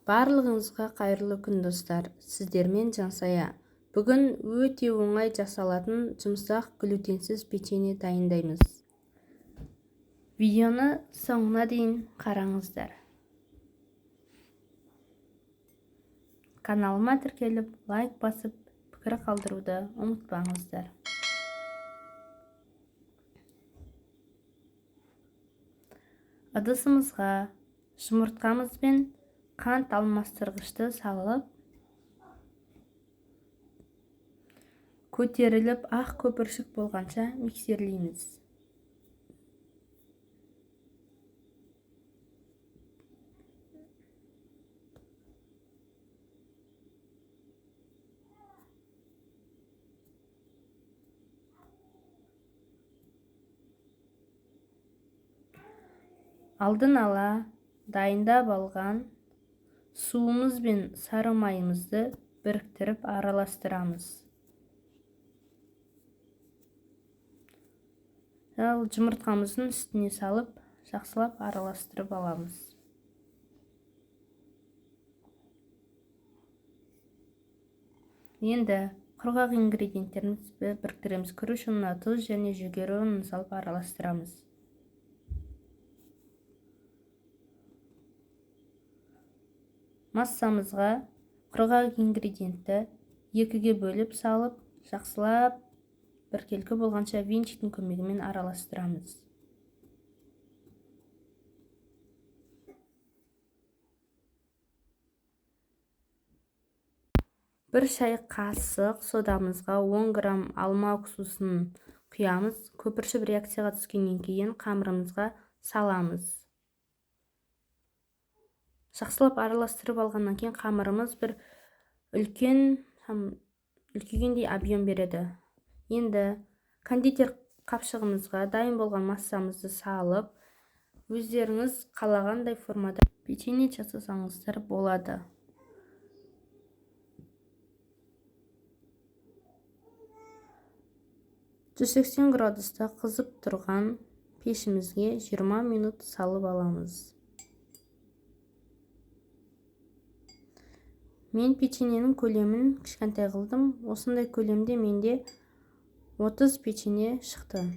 Барлығыңызға қайырлы күн, достар! Сіздермен Жансая. Бүгін өте оңай жасалатын жұмсақ глютенсіз печенье дайындаймыз. Видеоны соңына дейін қараңыздар. Каналыма тіркеліп, лайк басып, пікір қалдыруды ұмытпаңыздар. Ыдысымызға жұмыртқамыз бен қант алмастырғышты салып, көтеріліп ақ көпіршік болғанша миксерлейміз. Алдын ала дайындап алған суымыз бен сары майымызды біріктіріп араластырамыз. Ал жұмыртқамыздың үстіне салып, жақсылап араластырып аламыз. Енді құрғақ ингредиенттерімізді біріктіреміз. Күріш ұнына тұз және жүгері ұнын салып араластырамыз. Массамызға құрғақ ингредиентті екіге бөліп салып, жақсылап біркелкі болғанша венчиктің көмегімен араластырамыз. Бір шай қасық содамызға 10 грамм алма уксусын құямыз. Көпіршіп реакцияға түскеннен кейін қамырымызға саламыз. Жақсылап араластырып алғаннан кейін қамырымыз бір үлкейгендей объем береді. Енді кондитер қапшығымызға дайын болған массамызды салып, өздеріңіз қалағандай формада печенье жасасаңыздар болады. 180 градуста қызып тұрған пешімізге 20 минут салып аламыз. Мен печеньенің көлемін кішкентай қылдым. Осындай көлемде менде 30 печенье шықты.